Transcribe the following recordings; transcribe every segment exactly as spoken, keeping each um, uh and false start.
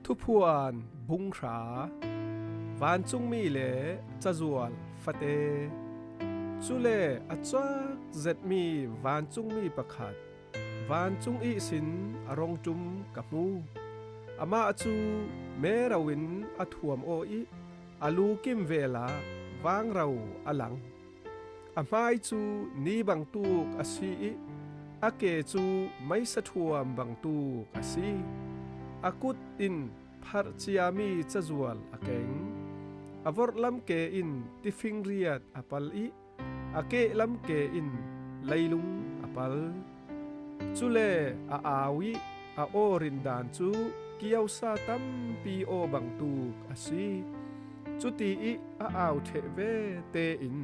Thuphuan bung hra. Vancungmi le cazual fate. Cule a cak zetmi vancungmi pakhat vancung ihsin a rong ṭum ka hmu. Amah cu mero in a thuam aw ih a lu kimvel ah vangro a lang. A hmai cu ni bangtuk a si ih a ke cu meisa ṭhuam bangtuk a si. A kut in pharh ciami cazual a keng. A vorhlam ke in tifingriat a pal ih a kehlam ke in leilung a pal. Cule a au ih a aw rindan cu kiosa tampi aw bangtuk a si. Cuti ih a au ṭheh ve tein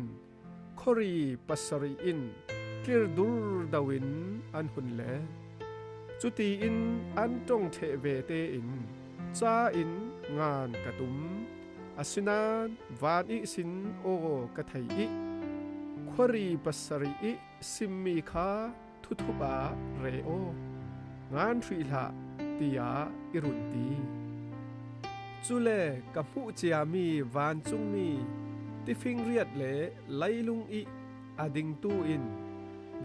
khuari pasarih in tlirdur do in an hun le. Cutiin an ṭong ṭheh ve tein ca in ngan ka tum. Asinain van ihsin aw ka thei ih khuari pasarih ih simmi kha thuthup ah re aw, ngan hrih hlah, tiah i run ti. Cule ka hmuh ciami vancungmi tifingriat le leilung ih a dingtu in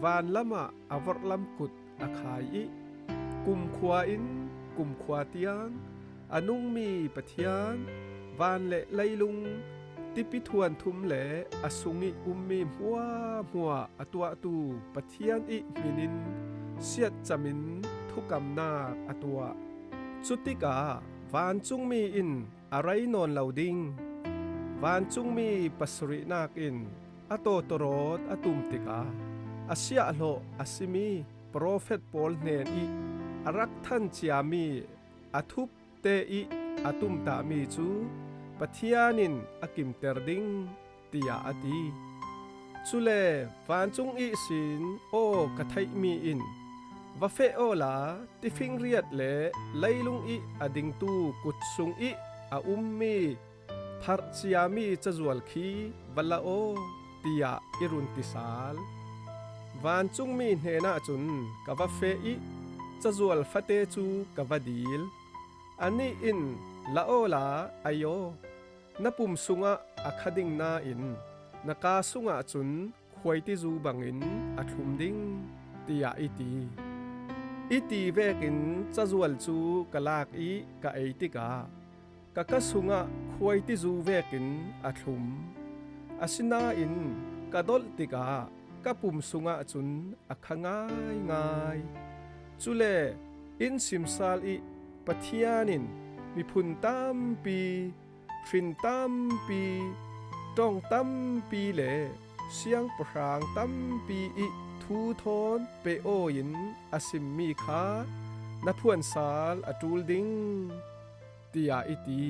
vanlam ah a vorhlam kut a khai ih kumkhua in kumkhua tiang a nungmi Pathian, van le leilung, tipi thuanthum le a sungih ummi hmuahhmuah a tuahtu Pathian ih hmin in siatcam in thukamnak a tuah. Cutikah vancungmi in a rei nawn lo ding. Vancungmi pasarihnak in a tawtawrawt a tum tikah a siahhlawh a simi profet pawl hnen ih a rak than ciami a thup te ih a tumtahmi cu Pathian in a kimter ding, tiah a ti. Cule vancung ihsin aw ka theihmi in, "Va feh awla tifingriat le leilung ih a dingtu kut sung ih a ummi pharh ciami cazual khi va la aw," tiah i run ti sal. Vancungmi hnenah cun ka va feh ih cazual fate cu ka va dil. Anih in, "La awla ei aw, na pum sungah a kha ding nain na kaa sungah cun khuaitizu bangin a thlum ding," tiah i ti. I ti vekin cazual cu ka lak ih ka ei tikah ka ka sungah khuaitizu vekin a thlum. Asinain ka dolh tikah ka pum sungah cun a kha ngaingai. Cule in simsal ih Pathian in miphun tampi, hrin tampi, ṭong tampi le siangpahrang tampi ih thu thawn pe aw in a simmi kha na phuan sal a ṭul ding, tiah i ti.